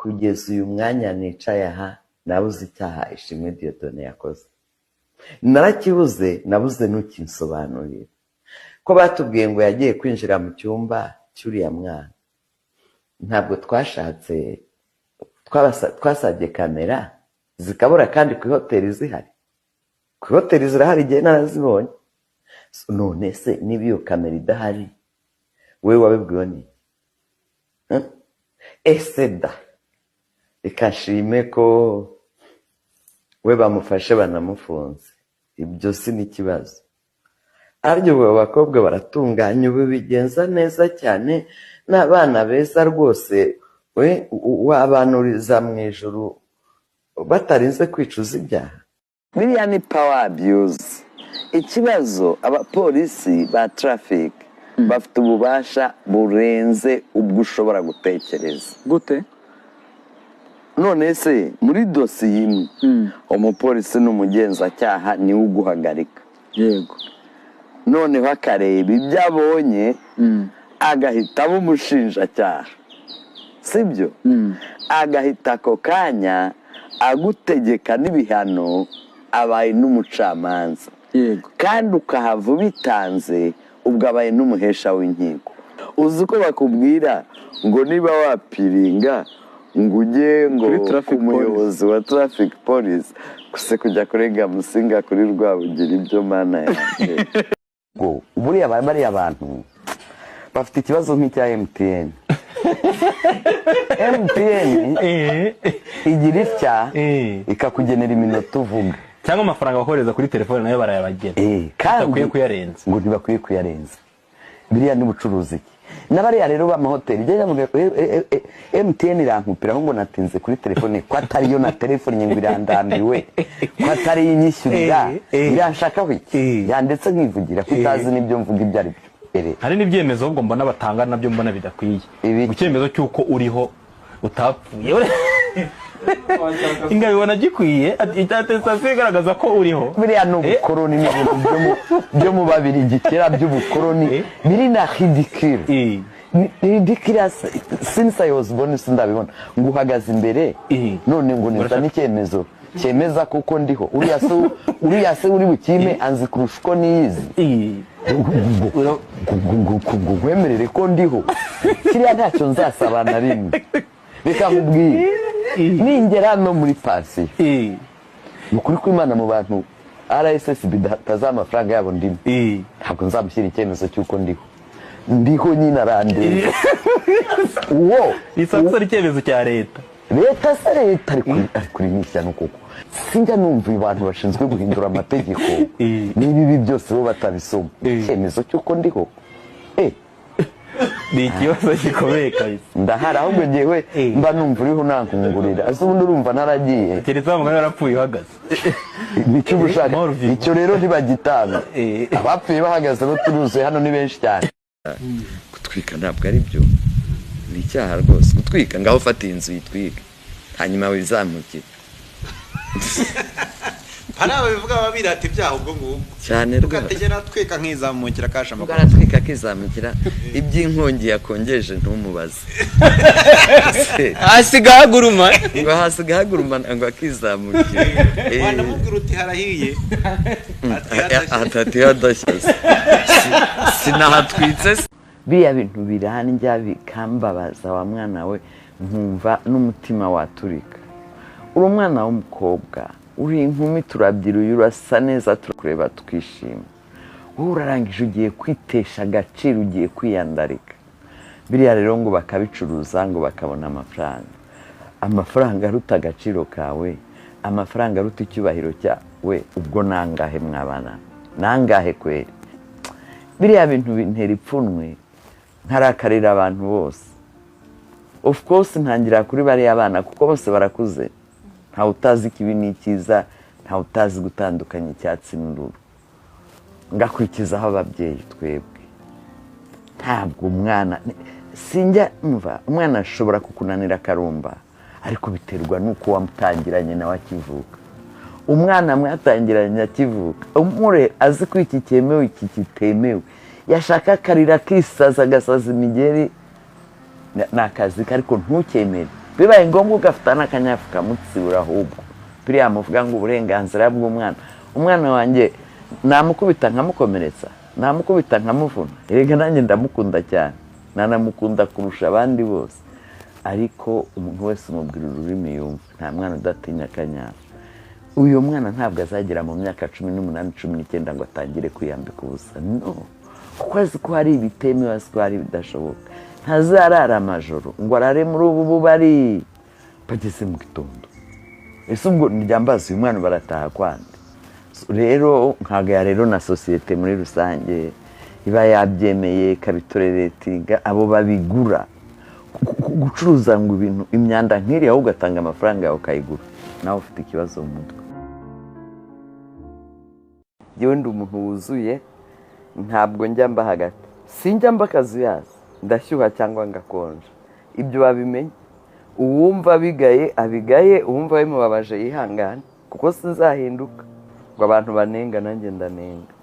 Kugeza uyu mwanya nicaye aha, nabuze icyaha Ishimwe Dieudonné yakoze. Narakibuze, nabuze n'ukinsobanurira. Ko batubwiye ngo yagiye kwinjira mu cyumba cy'uriya mwana, ntabwo twashatse, twasabye kamera zikabura, kandi ku ihoteli zihari, ku ihoteli zirahari, igihe narazibonye. None se niba iyo kamera idahari, wowe wabibwiwe n'iki? Huh? Ese da, reka nshime ko we bamufashe banamufunze, ibyo si n'ikibazo. Ariko ubu abakobwa baratunganya ubu, bigenza neza cyane, n'abana beza rwose, we wabanuriza mu ijuru batarinze kwicuza ibyaha. Biriya ni power abuse. Ikibazo, abapolisi ba traffic bafite ububasha burenze ubwo ushobora gutekereza. Gute? None se muri dosiye imwe, umupolisi n'umugenzacyaha niwe uguhagarika, noneho akareba ibyo abonye, agahita aba umushinjacyaha, sibyo? Agahita ako kanya agutegeka n'ibihano, abaye n'umucamanza. Kandi ukahava ubitanze, ubwo abaye n'umuhesha w'inkiko. Uzi ko bakubwira ngo niba wapiringa ngo ujye ngo Kuri traffic ku muyobozi wa traffic police gusa, kujya kurega Musinga kuri Rwabugiri, ibyo mana yanjye. Ngo buriya bariya bantu bafite ikibazo nk'icya MTN. MTN igira itya ikakugenera iminota uvuga. Cyangwa amafaranga bakohereza kuri telefone nayo barayabagena. Kandi Badakwiye kuyarenza. Ngo ntibakwiye kuyarenza. Biriya ni ubucuruzi ki? N'abariya rero b'amahoteli, njye ndavuga, MTN irankupiraho ngo natinze kuri telefone, ko atariyo na telefone, ngo irandambiwe, ko atariyo inyishyurira, iranshakaho iki? Yandetse nkivugira, ko itazi n'ibyo mvuga ibyo ari byo. Hari n'ibyemezo ahubwo mbona batanga nabyo mbona bidakwiye. Ibiki? Icyemezo cy'uko uriho utapfuye, ingabibona gikwiye, attestation igaragaza ko uriho. Biriya ni ubukoroni, ni ibintu byo mu Babirigi kera by'ubukoroni, biri na ridicule. Ni ridiculous since I was born, sindabibona ngo uhagaze imbere, none ngo nizane icyemezo cyemeza kuko ndiho. Uriya se uri bukime anzi kurusha uko niyizi? Ngo nkwemerere ko ndiho? Kiriya ntacyo nzasaba na rimwe. Reka nkubwire, ningera no muri pansiyo, ni ukuri kw'Imana, mu bantu RSSB itazi amafaranga yabo ndimo, ntabwo nzamushyira icyemezo cy'uko ndiho. Ndiho nyine, arandeba uwo. Bisaba gusaba icyemezo cya leta. Leta se, leta ari kuri n'ishyano koko. Sinjya numva abantu bashinzwe guhindura amategeko niba ibi byose bo batabisoma. Icyemezo cy'uko ndiho. Ni ikibazo gikomeye kabisa. Ndahari ahubwo ngewe mba numva uriho unankungurira. Ese ubundi urumva naragiye? Keretse wa mugani warapfuye uhagaze. Nicyo uba ushaka. Mort vivant. Icyo rero ntibagitanga. Abapfuye bahagaze bo turuzuye hano, ni benshi cyane. Gutwika ntabwo ari byo, ni icyaha rwose gutwika. Ngaho ufata iyi nzu uyitwike, hanyuma wizamukire. Hari ababivuga baba birata ibyaha ubwo ngubwo. Cyane rwose. Ugategera atwika nkizamukira kasha Ubwo amakuru. Aratwika akizamukira, iby'inkongi yakongeje ntumubaze. Hasiga haguruma. Ngo hasiga hagurumana, ngo akizamukira. Wanamubwira uti harahiye. Atati hadashye, sinahatwitse se. Biriya bintu birandya bikambabaza wa mwana we, nkumva n'umutima waturika. Uri umwana w'umukobwa, uri inkumi, turabyiruye, urasa neza, turakureba twishima. Wowe urarangije ugiye kwitesha agaciro, ugiye kwiyandarika. Biriya rero ngo bakabicuruza, ngo bakabona amafaranga, amafaranga aruta agaciro kawe, amafaranga aruta icyubahiro cyawe. Ubwo nangahe mwabana? Nangahe kweri? Biriya bintu bintera ipfunwe, nkarakarira abantu bose. Of course ntangira kuri bariya bana, kuko bose barakuze, ntawe utazi ikibi n'icyiza, ntawe utazi gutandukanya icyatsi n'ururu. Ngakurikizaho ababyeyi twebwe. Ntabwo umwana, sinjya mva, umwana ashobora kukunanira akarumba, ariko biterwa n'uko wamutangiranye nawe akivuka. Umwana mwatangiranye akivuka, umure azi ko iki cyemewe, iki kitemewe, yashaka akarira, akisaza, agasaza imigeri, ni akazi ke, ariko ntukemere. Bibaye ngombwa ugafata n'akanyafu kamutsibura. Ahubwo biriya muvuga ngo uburenganzira bw'umwana, umwana wanjye namukubita nkamukomeretsa, namukubita nkamuvuna. Erega nanjye ndamukunda cyane, nanamukunda kurusha abandi bose, ariko umuntu wese umubwira ururimi yumva. Nta mwana udatinya akanyafu. Uyu mwana ntabwo azagera mu myaka 18, 19 ngo atangire kwiyambika ubusa, no kuko azi ko hari ibitemewe, azi ko hari ibidashoboka. Ntazarara amajoro ngo arare muri ubu bubari bageze mu gitondo. Ese ubwo ndyambaza uyu mwana barataha kwande? Rero nkagaya rero na sosiyete muri rusange iba yabyemeye ikabitoreretinga, abo babigura gucuruza ngo ibintu imyanda nk'iriya, wowe ugatanga amafaranga yawe ukayigura, nawe ufite ikibazo mu mutwe. Yewe, ndi umuntu wuzuye, ntabwo njya mba hagati, sinjya mba akazuyazi, ndashyuha cyangwa ngakonja. Ibyo babimenye, uwumva abigaye abigaye, uwumva bimubabaje yihangane, kuko sinzahinduka. Ngo abantu banenga, nanjye ndanenga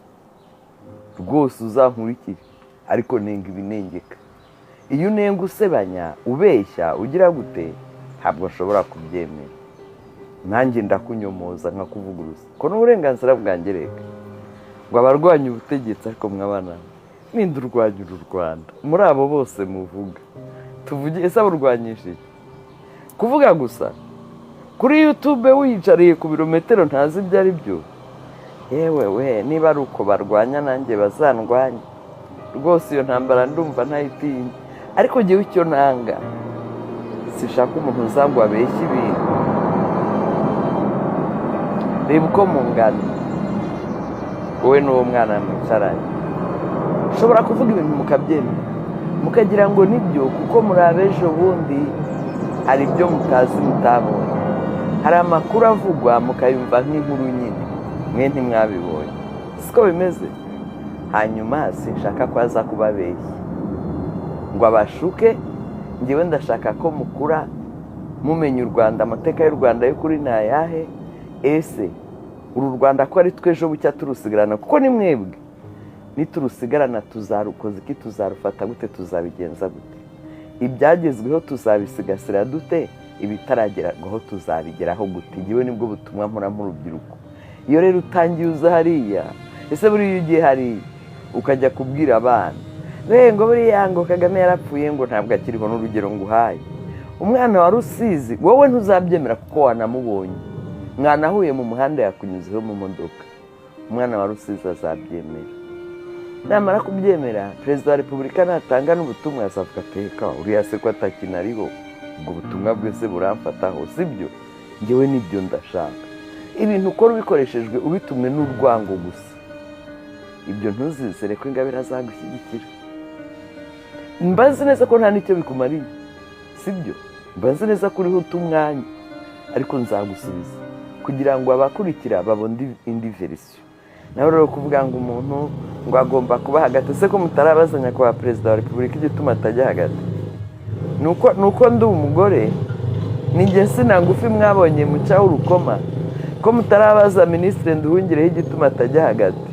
rwose, uzankurikire, ariko nenga ibinengeka. Iyo unenga usebanya, ubeshya, ugira gute, ntabwo nshobora kubyemera. Nanjye ndakunyomoza nkakuvuguruza, ko n'uburenganzira bwanjye. Reka ngo abarwanya ubutegetsi, ariko mwabana ninde urwanya uru Rwanda muri abo bose muvuga? Tuvuge, ese abarwanyije iki? Kuvuga gusa kuri YouTube wiyicariye ku birometero ntazi ibyo ari byo? Yewe we, niba ari uko barwanya, nanjye bazandwanya rwose, iyo ntambara ndumva ntayitinya. Ariko ngewe icyo nanga, sishaka umuntu uza ngo abeshye ibintu. Reba uko mungana, wowe n'uwo mwana mwicaranye, ushobora kuvuga ibintu mukabyemera, mukagira ngo nibyo, kuko muri abejo bundi. Hari ibyo mutazi, mutabonye. Hari amakuru avugwa mukayumva nk'inkuru nyine, mwe ntimwabibonye, siko bimeze? Hanyuma sinshaka ko aza kubabeshya ngo abashuke. Ngewe ndashaka ko mukura mumenya u Rwanda, amateka y'u Rwanda y'ukuri ni ayahe? Ese uru Rwanda ko ari twe ejo bucya turusigarana, kuko ni mwebwe, niturusigarana tuzarukoza iki? Tuzarufata gute? Tuzabigenza gute? Ibyagezweho tuzabisigasira dute? Ibitaragerwaho tuzabigeraho gute? Ngewe nibwo butumwa mpora urubyiruko. Iyo rero utangiye uza hariya, ese buriya iyo ugiye hariya ukajya kubwira abana ngo buriya ngo Kagame yarapfuye, ngo ntabwo akiriho, n'urugero nguhaye umwana wa Rusizi, wowe ntuzabyemera kuko wanamubonye, mwanahuye mu muhanda, yakunyuzeho mu modoka. Umwana wa Rusizi azabyemera. Namara kubyemera, Perezida wa Repubulika natanga n'ubutumwa azavuga: "Teka uriya se ko atakinariho, ubwo butumwa bwese buramfataho?" Sibyo? Ngewe nibyo ndashaka. Ibintu ukora ubikoreshejwe, ubitumwe n'urwango gusa, ibyo ntuzizere ko Ingabire azagushyigikira. Mbazi neza ko nta n'icyo bikumariye, sibyo? Mbazi neza ko uriho uta umwanya, ariko nzagusubiza kugira ngo abakurikira babone indi version. Nawe rero kuvuga ngo umuntu ngo agomba kuba hagati, ese ko mutarabazanya kwa Perezida wa Repubulika igituma atajya hagati? Ni uko ndi umugore, ni njye nsina ngufi mwabonye mucaho urukoma. Ko mutarabaza Minisitiri Nduhungireho igituma atajya hagati?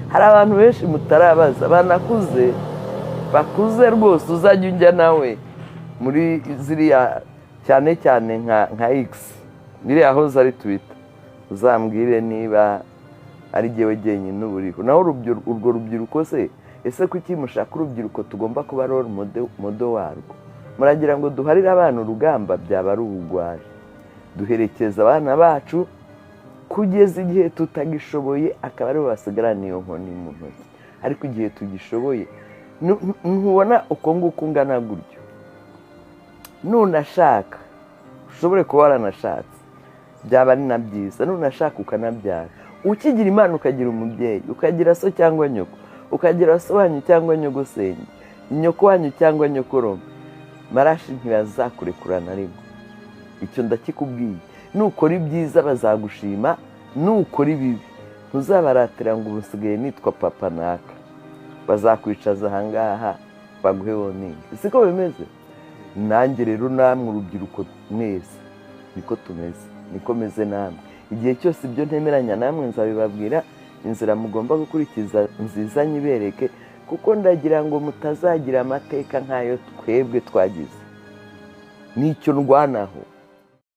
Hari abantu benshi mutarabaza banakuze, bakuze rwose. Uzajya ujya nawe muri ziriya, cyane cyane nka X, iriya hoze ari Twitter, uzambwire niba ari jyewe jyenyine uba uriho. Naho urwo rubyiruko se, ese kuki mushaka urubyiruko tugomba kuba role model warwo? Muragira ngo duharire abana urugamba? Byaba ari ubugwari. Duherekeza abana bacu kugeza igihe tutagishoboye, akaba aribo basigarana iyo nkoni mu ntoki. Ariko igihe tugishoboye, ntubona uko nguko ungana gutyo, nunashaka ushobore kuba waranashatse, byaba ari na byiza. Nunashaka ukanabyara, ukigira Imana ukagira umubyeyi, ukagira so cyangwa nyoko, ukagira so wanyu cyangwa nyogosenge, nyoko wanyu cyangwa nyokorome, marashi ntibazakurekura na rimwe. Icyo ndakikubwiye. Nukora ibyiza bazagushima, nukora ibibi ntuzabaratira ngo ubu nsigaye nitwa papa naka. Bazakwicaza ahangaha baguhe warning. Siko bimeze? Nanjye rero, namwe urubyiruko mwese niko tumeze, niko meze namwe. Igihe cyose ibyo ntemeranya namwe nzabibabwira, inzira mugomba gukurikiza nziza nyibereke, kuko ndagira ngo mutazagira amateka nk'ayo twebwe twagize. Nicyo ndwanaho.